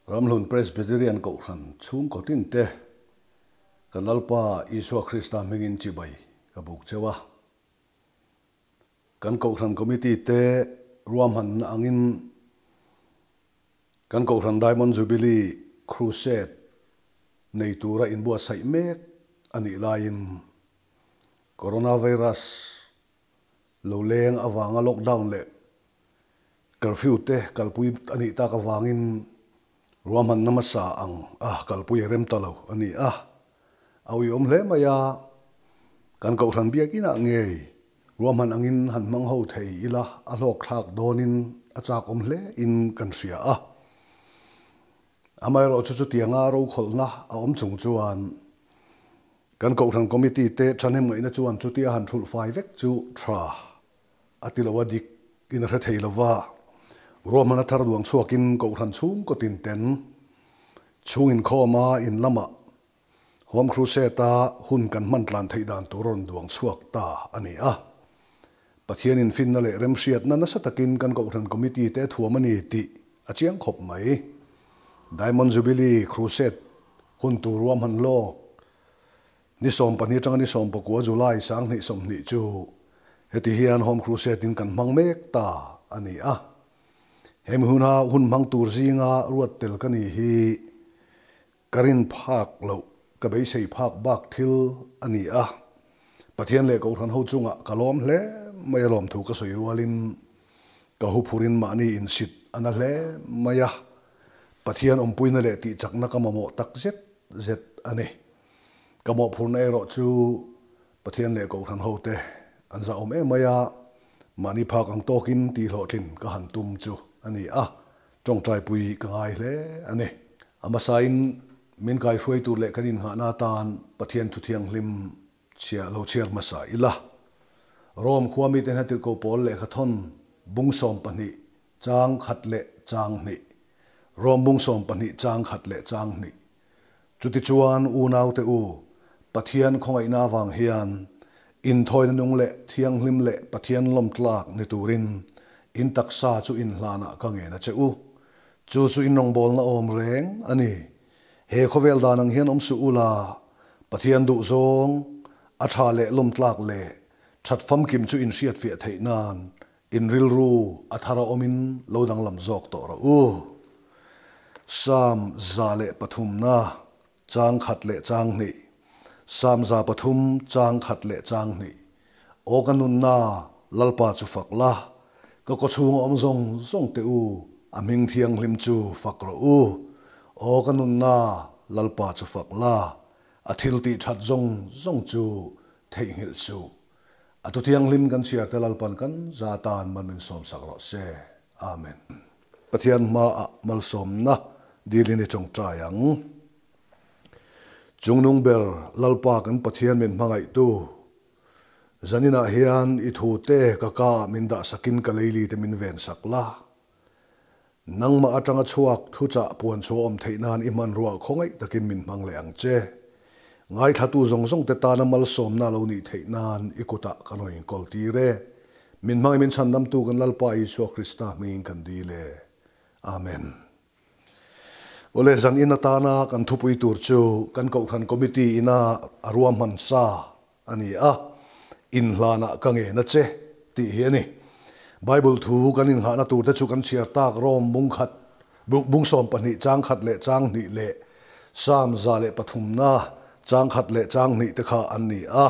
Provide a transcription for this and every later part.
Ramhlun Presbyterian Kohhran chhungkaw tin te kan Lalpa Isua Krista hmingin chibai ka buk cheu a. Kan Kohhran Committee te ruahmanna angin kan Kohhran Diamond Jubilee Crusade nei tura inbuatsaih mek a nih laiin Coronavirus lo leng avanga lockdown leh Curfew te kalpui a nih tak avangin ruahmanna hmasa ang a kalpui a rem ta lo a ni a. A uiawm hle mai a, kan kohhran biak inah ngei ruahman angin han hmang ho thei ila a hlawk thlak dawnin a chak awm hle in kan hria a. Amaherawhchu chutianga rokhawlhna a awm chung chuan kan kohhran committee te thahnem ngaihna chuan chutia han thulh fai vek chu tha A ti lo a dik in a hre thei lo va, ruahman a thar duang chhuakin Kohhran chhungkaw tin ten chhung inkhawma in lamah Home Crusade-a hun kan hman tlan theih dan tur a rawn duang chhuak ta a ni a. Pathianin finna leh remhriatna nasa takin kan Kohhran Committee te a thuam a ni tih a chiang khawp mai. Diamond Jubilee Crusade hun tur ruahman lawk Ni 12 atanga ni 19 July 2020 chu heti hian Home Crusade in kan hmang mek ta a ni a. Hemi huna hun hmang tur zinga ruat tel ka ni hi ka rin phak loh, ka beisei phak bak thil a ni a. Pathian leh Kohhran ho chungah ka lawm hle mai a lawmthu ka sawi rualin ka huphurin mahni insit a na hle mai a. Pathian awmpuina leh tihchakna ka mamawh tak zet zet a ni. Ka mawhphurna erawh chu Pathian leh Kohhran hote an zahawm em mai a, mahni phak ang tawkin tih hlawhtlin ka han tum chu a ni a, tawngtaipui ka ngai hle a ni. A hmasain min kaihruai tur leh kan innghahna atan Pathian thuthianghlim chhia lo chhiar hmasa ila. Rome khua mite hnatirhko pawl lehkhathawn bung 12 chang khat leh chang hnih, Rome bung 12 chang khat leh chang hnih, Chutichuan unaute u, Pathian khawngaihna avang hian inthawina nung leh thianghlim leh Pathian lawmtlak ni turin in taksa chu inhlanah ka ngen a che u. Chu chu in rawngbawlna awm reng a ni. He khawvel dan ang hian awm suh ula, Pathian duhzawng, a tha leh lawmtlak leh that famkim chu in hriatfiah theih nan In rilru a thar a awmin lo danglam zawk tawh rawh u. Psalm 103 na chang khat leh chang hnih Psalm 103 chang khat leh chang hnih Aw ka nunna, Lalpa chu fak la, ka kawchhung a awm zawng zawng teh u, a hming thianghlim chu fak rawh u. Aw ka nunna, Lalpa chu fak la, a thil tih that zawng zawng chu theihnghilh suh. A tu thianghlim kan chhiar te Lalpan kan za tan mal min sawmsak rawh se. Amen. Pathian hmaah malsawmna dilin i tawngtai ang. Chungnung ber Lalpa kan Pathian min hmangaihtu, zaninah hian i thu te ka ka ah min dahsakin ka leili te min vensak la. Nangmah atanga chhuak thuchah puan chhuah awm theih nan i hmanruah khawngaih takin min hmang leh ang che. Ngaithlatu zawng zawng te tana malsawmna lo nih theih nan i kutah kan rawn inkawl tir e. Min hmang i min chhandamtu kan Lalpa Isua Krista hmingin kan dil e. Amen. Awle zan in atana kan thupui tur chu kan Kohhran Committee ina a ruahman sa a ni a, inhlanah ka ngen a che tih hi a ni. Bible thu kan inghahna turte chu kan chhiar tak Rom bung khat, bung 12 chang khat leh chang hnih leh Psalm 103na chang khat leh chang hnih te kha an ni a.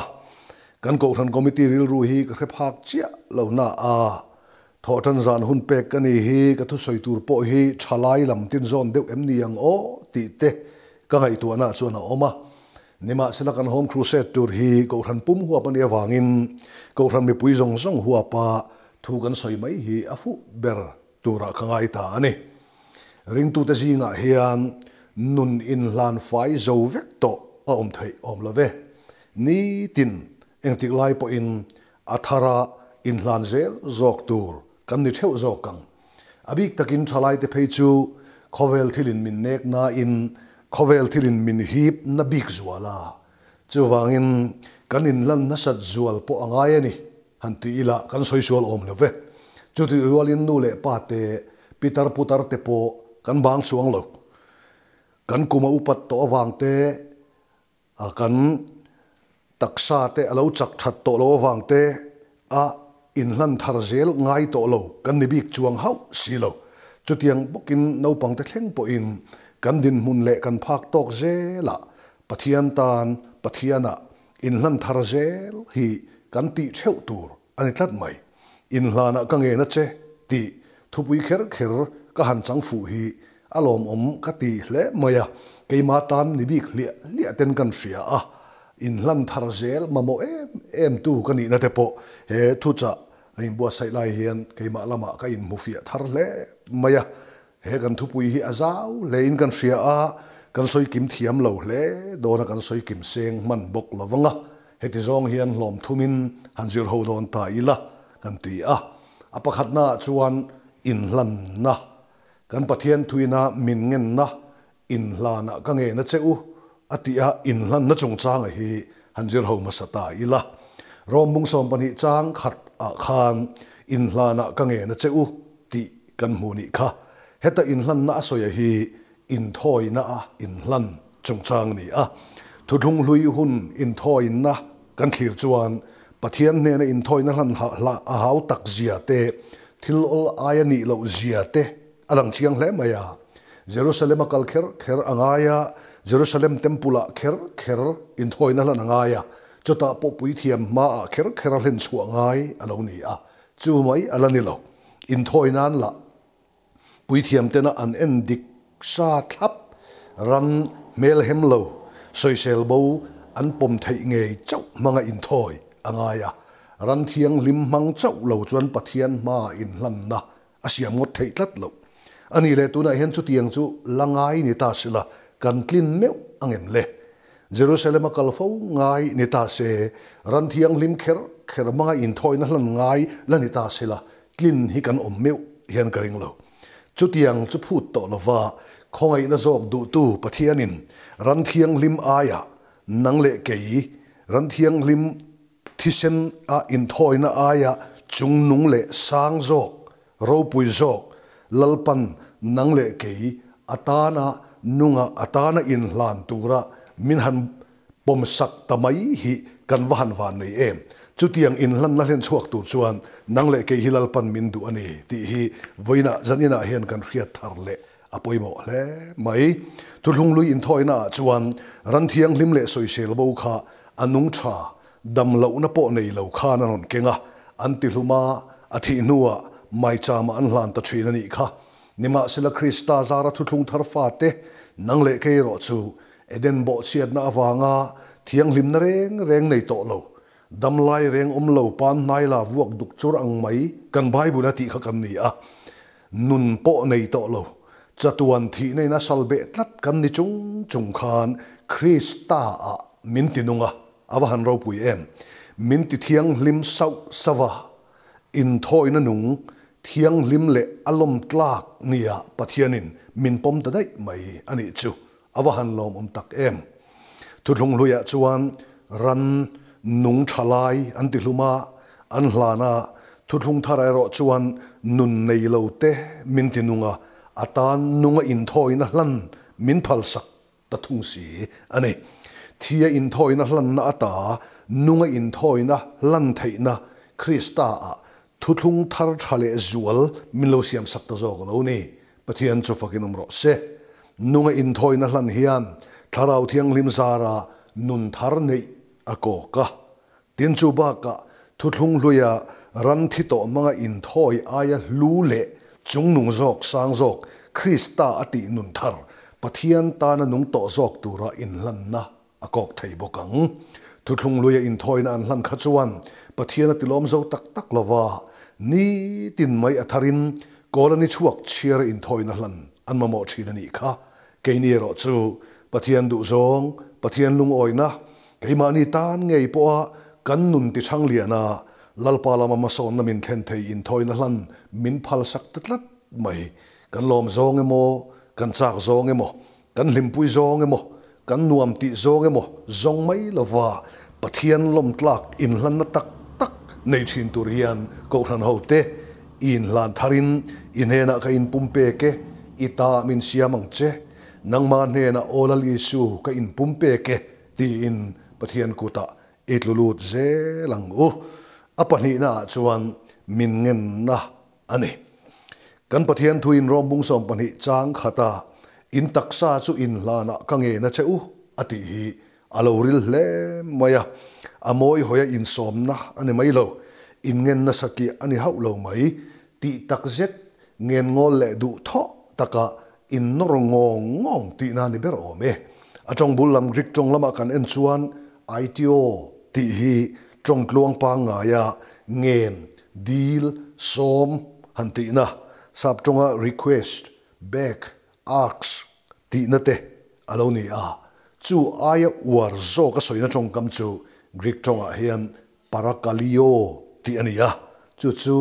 Kan Kohhran Committee rilru hi ka hre phak chiah lo na a, thawhtan zan hun pek ka ni hi ka thusawi tur pawh hi thalai lam tin zawn deuh em ni ang aw tih te ka ngaihtuahna chuan a awm a. Nimahsela kan Home Crusade tur hi Kohhran pum huap a nih avangin Kohhran mipui zawng zawng huapa thu kan sawi mai hi a fuh ber turah ka ngai ta a ni. Ringtute zingah hian nun inhlan fai zo vek tawh a awm theih awm lo ve. Nitin engtik lai pawhin a thara inhlan zel zawk tur kan ni theuh zawk ang. A bik takin thalaite phei chu khawvel thilin min nek nain khawvel thilin min hip na bik zual a, chuvangin kan inlan nasat zual pawh a ngai a ni, han ti ila kan sawi sual awm lo ve. Chutih rualin nu leh pa te, pitar putar te pawh kan bang chuang lo. Kan kum a upat tawh avang te, kan taksa te a lo chak that tawh loh avang te a inhlan thar zel ngai tawh lo kan ni bik chuang hauh si lo. Chutiang bawkin naupang te thleng pawhin kan dinhmun leh kan phak tawk zelah Pathian tan Pathianah inhlan thar zel hi kan tih theuh tur a ni tlat mai. Inhlanah ka ngen a che tih thupui kher kher ka han chang fuh hi a lawmawm ka ti hle mai a, keimah tan ni bik hliah hliah ten kan hria a, inhlan thar zel mamawh em em tu ka nihna te pawh he thuchah a inbuatsaih lai hian keimah lamah ka inhmu fiah thar hle mai a. He kan thupui hi a zau hlein kan hria a, kan sawi kim thiam lo hle dawn a, kan sawi kim seng hman bawk lo vang a, heti zawng hian hlawm thumin han zir ho dawn ta ila kan ti a. A pakhatnaah chuan inhlanna, kan Pathian thuina min ngenna inhlanah ka ngena che u a tih a, inhlanna chungchanga hi han zir ho hmasa ta ila. Rom bung 12 chang khat ah khan inhlanah ka ngena che u tih kan hmu nih kha. Heta inhlanna a sawia hi inthawina a inhlan chungchang a ni a. Thuthlung hlui hun inthawinna kan thlir chuan Pathian hnena inthawina hlan a hau tak zia te, thil awl aia nih loh zia te a lang chiang hle mai a. Jerusalem a kal kher kher a ngai a, Jerusalem Temple ah kher kher inthawina hlan a ngai a, chutah pawh puithiam hmaah kher kher a hlen chhuah ngai a lo ni a, chu mai a la ni lo. Inthawi nan lah puithiam tena an en dik sa thlap ran hmel hem lo, sawisel bo an pawm theih ngei chauh hmanga inthawi a ngai a, ran thianghlim hmang chauh lo chuan Pathian hmaah inhlanna a siam ngawt theih tlat loh. A nih leh tunah hian chutiang chu la ngai ni ta sila kan tlin meuh angem le? Jerusalem a kal fo ngai ni ta se, ran thianghlim kher kher hmanga inthawina hlan ngai la ni ta sila tlin hi kan awm meuh hian ka ring lo. Chutiang chu phut tawh lova khawngaihna zawk duhtu Pathianin ran thianghlim aiah nang leh kei ran thianghlim Thisen a inthawina aia chungnung leh sang zawk, ropui zawk, Lalpan nang leh kei atana nunga atana inhlan tura min han pawmsak ta mai hi kan va han van nei em? Chutiang inhlanna hlen chhuak tur chuan nang leh kei hi Lalpan min duh a ni tih hi vawiinah zaninah hian kan hriat thar leh a pawimawh hle mai. Thuthlunglui inthawina ah chuan ran thianghlim leh sawisel bo kha a nung tha, dam lohna pawh nei lo khan a rawn keng a, an ti hlum a, a thih hnuah maichama an hlan ta thin a nih kha. Nimahsela Krista zara thuthlung thar fate nang leh kei erawh chu Eden bawhchhiatna avanga thianghlimna reng reng nei tawh lo, dam lai reng awm lo pan hnai la vuak duk chur ang mai kan Bible a tih kha kan ni a. Nun pawh nei tawh lo. Chatuan thihna in a sal beh tlat kan ni chung chung khan Krista ah min ti nung a, a va han ropui em. Min ti thianghlim sauh sauh a, inthawina nung thianghlim leh a lawm tlak nia Pathianin min pawm ta daih mai a nih chu a va han lawmawm tak em. Thuthlung hluiah chuan ran nung tha lai an ti hlum a, an hlan a, thuthlung thar erawh chuan nun nei lo te min ti nung a, a tan nunga inthawina hlan min phalsak ta thung si a ni. Thia inthawina hlanna ata nunga inthawina hlan theihna Krista ah thuthlung thar tha leh zual min lo siamsak ta zawk a lo ni. Pathian chu fakin awm rawh se. Nunga inthawina hlan hian Thlarau Thianghlim zara nun thar neih a kawk a. Tin chu bakah thuthlung hluia ran thi tawh hmanga inthawi aia hlu leh chungnung zawk sang zawk Krista a tih nun thar Pathian tana nung tawh zawk tura inhlanna a kawk thei bawk ang. Thuthlung hluia inthawina an hlan kha chuan Pathian a tilawm zo tak tak lo va, nitin mai a tharin kawl a ni chhuak chhiara inthawina hlan an mamawh thin a nih kha. Keini erawh chu Pathian duhzawng, Pathian lungawina, keimahni tan ngei pawha kan nun ti chhang liana Lalpa lama hmasawnna min thlen thei inthawina hlan min phalsak ta tlat mai. Kan lawm zawng emaw, kan chak zawng emaw, Kan hlimpui zawng emaw, kan nuam tih zawng emaw zawng mai lova Pathian lawmtlak inhlanna tak tak nei thin tur hian Kohhran hote i inhlan tharin i hnenah ka inpum pek e, i ta min siam ang che. Nangma hnenah Aw Lal Isu ka inpumpek e tiin Pathian kutah i tlu lut zel ang u. A pahnihnaah chuan min ngenna a ni. Kan Pathian thuin Rom bung 12 chang khata in taksa chu inhlanah ka ngena che u a tih hi a lo ril hle mai a. A mawi hawia insawmna a ni mai lo, inngenna satliah a ni hauh lo mai. Tih takzet ngenngawl leh duhthawh taka innawr ngawng ngawng tihna ni ber awm e. A tawng bul lam Greek tawng lama kan en chuan aitio tih hi tawng tluang pangngaia ngen, dil, sawm han tihna, sap tawnga request, beg, ask tihna te a lo ni a. Chu aia uar zawka sawina tawngkam chu Greek tawngah hian Parakalio tih a ni a, chu chu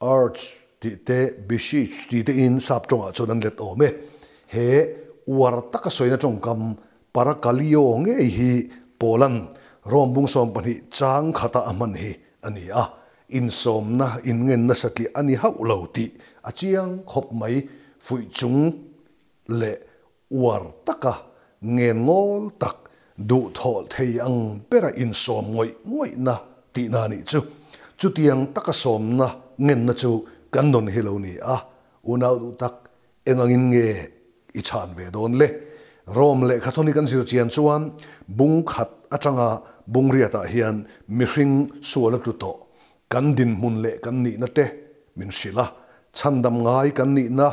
urge tih te, beseech tih te in sap tawngah chuan an let awm e. He uar taka sawina tawngkam Parakalio ngei hi Paula'n Rome bung 12 chang khata a hman hi a ni a, insawmna inngenna satliah a ni hauh lo tih a chiang khawp mai fuih chung leh Uar taka ngenngawl tak duhthawh thei ang bera insawm ngawih ngawihna tihna a nih chu. Chutiang taka sawmna ngenna chu kan nawn hi lo ni a, unau duh tak eng angin nge i chhan ve dawn le? Rome lehkha thawn hi kan zir chian chuan bung khat atanga bung riatah hian mihring sual a tlu tawh Kan dinhmun leh kan nihna te min hrilh a, chhandam ngai kan nihna,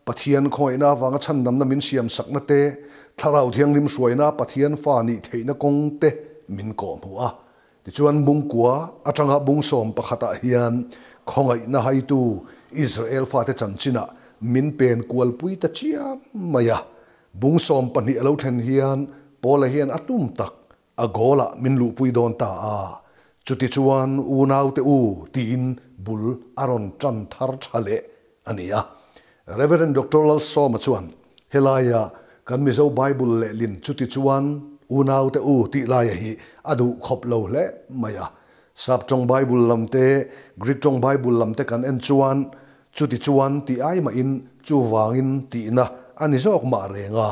Pathian khawngaihna avanga chhandamna min siamsakna te, Thlarau Thianghlim hruaina Pathian fa nih theihna kawng te min kawhhmuh a. Tichuan bungkua atanga bung 11ah hian khawngaihna haitu Israel fate chanchinah min pen kualpui ta chiam mai a. Bung 12 a lo thlen hian Paula hian a tum tak A goal ah min luhpui dawn ta a, chutichuan unaute u tiin bul a rawn tan thar tha leh a ni a. Rev. Doctor Lalsawma chuan helaia kan Mizo Bible lehlin chutichuan unaute u tih laia hi a duh khawp lo hle mai a. Sap tawng Bible lam te, Greek tawng Bible lam te kan en chuan chutichuan tih ai mahin chuvangin tihna a ni zawk mah reng a.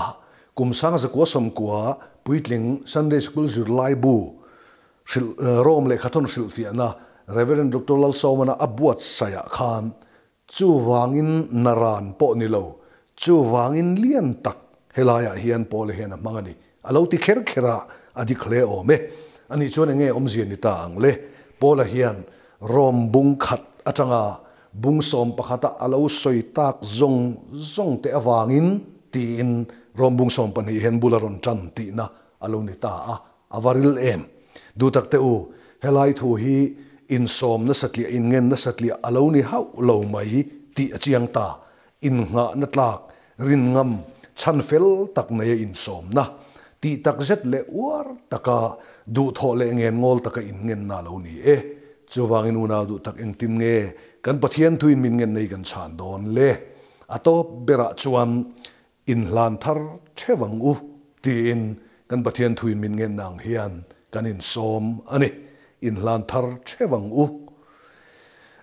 Kum 1990 puitling Sunday School zirlai bu hrilh Rome lehkhathawn hrilhfiahna Rev. Doctor Lalsawmana a buatsaihah khan chuvangin naran pawh ni lo, chuvangin lian tak helaiah hian Paula hian a hmang a ni. A lo ti kher kher a, a dik hle awm e. Anih chuan enge awmzia ni ta ang le? Paula hian Rome bung khat atanga Bung 11a a lo sawi tak zawng zawng te avangin tiin Rom bung 12 hian bul a rawn tan tihna a lo ni ta a, a va ril em. Duhtak te u, helai thu hi insawm nasatliah inngen nasatliah a lo ni hauh lo mai tih a chiang ta. Innghahna tlak, rinngam, chhan fel tak neia insawmna, tih takzet leh uar taka duhthawh leh ngenngawl taka inngenna a lo ni e. Chuvangin unau duh tak engtin nge kan Pathian thuin min ngen nei kan chhan dawn le? A tawp berah chuan inhlan thar theuh ang u tiin kan Pathian thuin min ngen ang hian kan insawm a ni. Inhlan thar theuh ang u.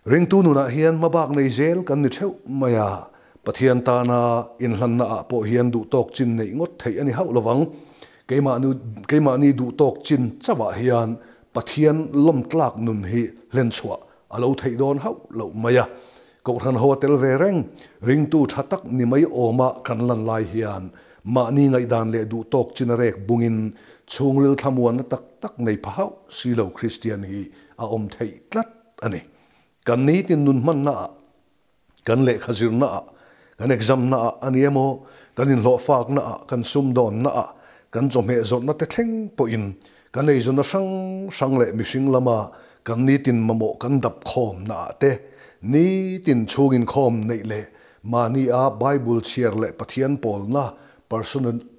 Ringtu nunah hian hmabak nei zel kan ni theuh mai a, Pathian tana inhlanna ah pawh hian duhtawk chin neih ngawt theih a ni hauh lovang. Keimahni duhtawk chin chauhah hian Pathian lawmtlak nun hi hlenchhuah a lo theih dawn hauh loh mai a. Kohhran ho a tel ve reng, ringtu tha tak ni mai awma kan lan lai hian mahni ngaihdan leh duhtawk chin a rek bungin chhungril thlamuanna tak tak nei pha hauh si lo Kristian hi a awm theih tlat a ni. Kan nitin nun hmannaah Kan lehkha zirnaah, kan exam naah a ni emaw, kan inhlawhfaknaah, kan sumdawnnaah, kan chawhmeh zawrhna te thleng pawhin kan eizawnna hrang hrang leh mihring lama kan nitin mamawh kan dap khawmnaah te, nitin chhung inkhawm neih leh mahnia Bible chhiar leh Pathian pawlna,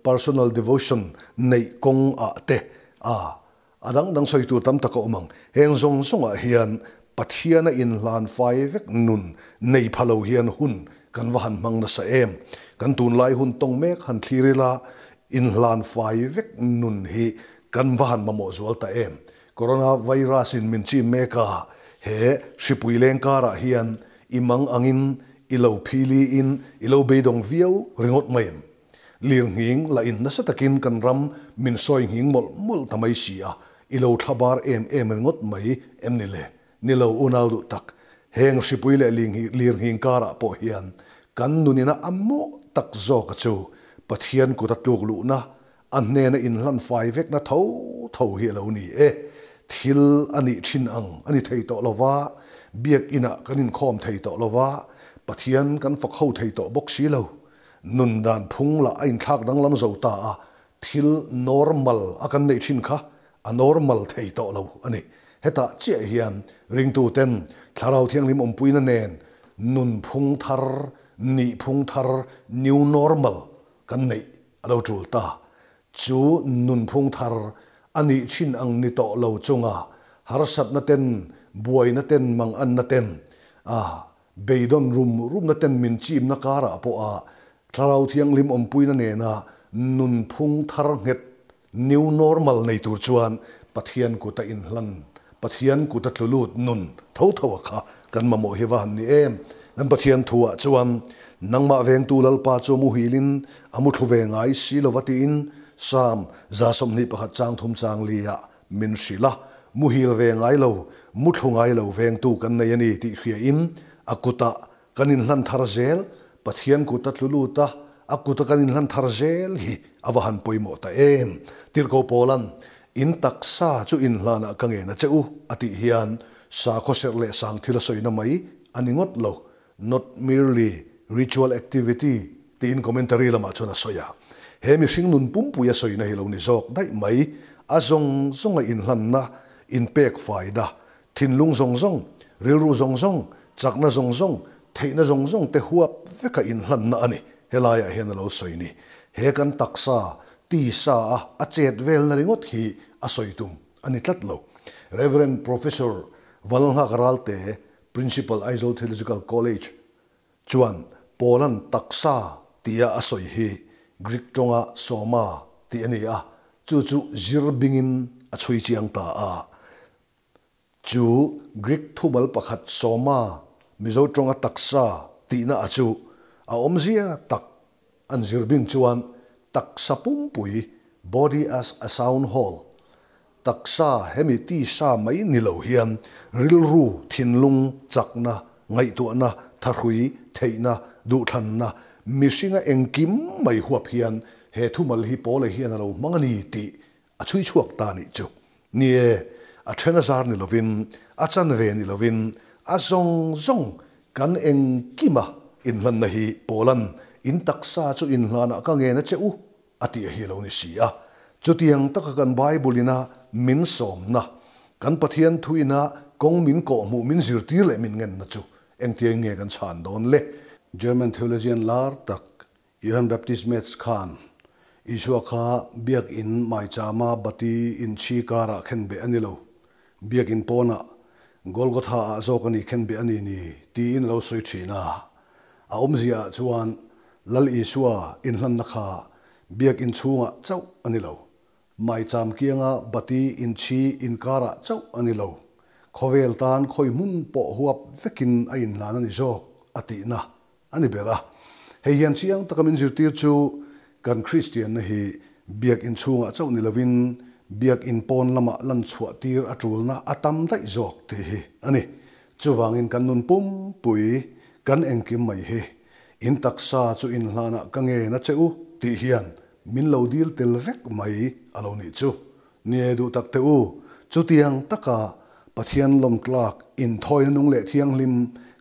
personal devotion, neih kawngah te a A dang dang sawi tur tam tak a awm ang. Heng zawng zawngah hian Pathiana inhlan fai vek nun nei pha lo hian hun kan va han hmang nasa em. Kan tunlai hun tawng mek han thlir ila, inhlan fai vek nun hi kan va han mamawh zual ta em. Corona virus in min chim mek a, he hripui leng karah hian i mang angin i lo phili in i lo beidawng viau ringawt mai em. Lirnghing la in nasa takin kan ram min sawi nghing mawlh mawlh ta mai si a, i lo thlabar em em ringawt mai em ni le? Ni lo unau duh tak, heng hripui leh lirnghing karah pawh hian kan nunina a mawh tak zawka chu Pathian kuta tluk luhna, a hnena inhlan fai vekna tho tho hi a lo ni e. Thil a nih thin ang a ni thei tawh lova, biakinah kan inkhawm thei tawh lova, Pathian kan fak ho thei tawh bawk si lo. Nun dan phung lah a inthlak danglam zo ta a, thil normal a kan neih thin kha a normal thei tawh lo a ni. Hetah chiah hian ringtuten Thlarau Thianghlim awmpuina nen nun phung thar, nih phung thar, new normal, kan neih a lo tul ta. Chu nun phung thar a nih thin ang ni tawh lo chunga harsatna ten, buaina ten, manganna ten a beidawn rum rumna ten min chimna karah pawha Thlarau Thianghlim awmpuina nena nun phung thar nghet New normal nei tur chuan Pathian kuta inhlan, Pathian kuta tlu lut nun tho tho a kha kan mamawh hi va han ni em. Kan Pathian thu ah chuan nangmah vengtu Lalpa chu a muhilin a mu thlu ve ngai si lova tiin Psalm 21 chang thum chang li ah min hrilh a, muhil ve ngai lo, mu thlu ngai lo vengtu kan nei a ni tih hria in a kutah Kan inhlan thar zel, Pathian kut a tlu lut a, a kut a kan inhlan thar zel hi a va han pawimawh ta em? Tirhkoh Paula'n, In taksa chu inhlanah ka ngen a che u, a tih hian sakhaw serh leh sang thil a sawina mai a ni ngawt lo, not merely ritual activity, tiin commentary lamah chuan a sawi a. He mihring nun pumpui a sawina hi lo ni zawk daih mai, a zawng zawnga inhlanna, inpek faina, Thinlung zawng zawng, rilru zawng zawng, chakna zawng zawng, theihna zawng zawng te huap veka inhlanna a ni. Helaiah hian a lo sawi ni. He kan taksa, tisa a a chet velna ringawt hi a sawi tum a ni tlat lo. Rev. Professor Vanlalnghaka Ralte, Principal Aizawl Theological College chuan Paula'n taksa tia a sawi hi Greek tawnga soma tih a ni a, chu chu zir bingin a chhui chiang ta a. Chu Greek thumal pakhat soma, Mizo tawnga taksa tihna a chu a awmzia tak an zir bing chuan taksa pumpui, body as a sound whole, taksa hemi tisa mai ni lo hian rilru, thinlung, chakna, ngaihtuahna, thahrui, theihna, duhthlanna, mihringa engkim mai huap hian he thumal hi Paula hian a lo hmang a ni tih A chhui chhuak ta nih chu. Ni e, a then a zar ni lovin, a chanve ni lovin, a zawng zawng kan engkima inhlanna hi Paula'n in taksa chu inhlanah ka ngen a che u a tih a hi lo ni si a. Chutiang taka kan Bible ina min sawmna, kan Pathian thu ina kawng min kawhhmuh min zirtir leh min ngenna chu engtiang nge kan chhan dawn le? German theologian lar tak Johann Baptist Metz khan Isua kha biakin maichama bati inchhi karah khen beh a ni lo, biakin pawnah Golgotha ah zawk a ni khen beh a ni ni tiin a lo sawi thin a. A awmzia ah chuan Lal Isua inhlanna kha biakin chhungah chauh a ni lo, maicham kianga bati inchhi inkarah chauh a ni lo, khawvel tan khawi hmun pawh huap vekin a inhlan a ni zawk a tihna A ni ber a, hei hian chiang taka min zirtir chu kan Kristianna hi biakinn chhungah chauh ni lovin biakinn pawn lamah lan chhuah tir a tulna a tam daih zawk tih hi a ni. Chuvangin kan nun pumpui kan engkim mai hi in taksa chu inhlanah ka ngen a che u tih hian min lo dil tel vek mai a lo nih chu. Ni duh tak teh u, chutiang taka Pathian lawmtlak inthawina nung leh thianghlim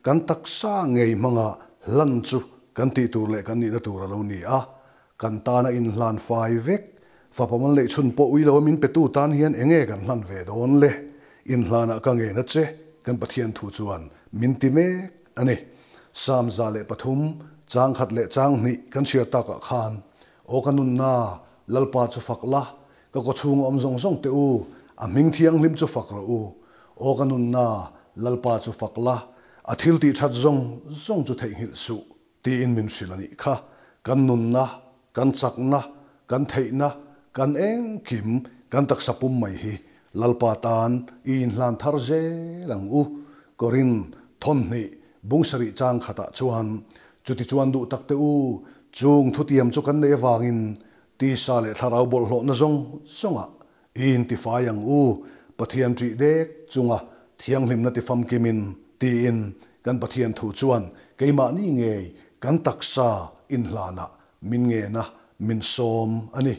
kan taksa ngei hmanga hlan chu kan tih tur leh kan nihna tur a lo ni a. Kan tana inhlan fai vek, fapa man leh chhun pawh ui lo a min petu tan hian enge kan hlan ve dawn le? Inhlanah ka ngen a che, kan Pathian thu chuan min ti mek a ni. Psalm 103, chang khat leh chang hnih kan chhiar takah khan, Aw ka nunna, Lalpa chu fak la, Ka kawchhung awm zawng zawng teh u, a hming thianghlim chu fak rawh u. Aw ka nunna, Lalpa chu fak la, a thil tih that zawng zawng chu theihnghilh suh, tiin min hrilh a nih kha. Kan nunna, kan chakna, kan theihna, kan engkim, kan taksa pum mai hi Lalpa tan i inhlan thar zel ang u. Korin thawn hnih bung sarih chang khatah chuan, Chutichuan duh tak teh u, Chung thutiam chu kan neih avangin tisa leh thlarau bawlhhlawhna zawng zawngah i intifai ang u, Pathian ṭih dek chunga thianghlimna tifamkimin, tiin kan Pathian thu chuan keimahni ngei kan taksa inhlanah min ngen a, min sawm a ni.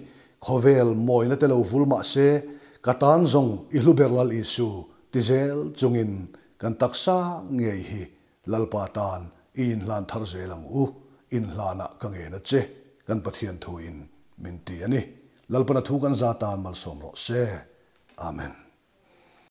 Khawvel mawina te lo vul mah se, ka tan zawng i hlu ber Lal Isu ti zel chungin kan taksa ngei hi Lalpa tan i inhlan thar zel ang u, inhlanah ka ngen a che, kan Pathian thuin min ti a ni. Lalpana thu kan za tan malsawm rawh se. Amen.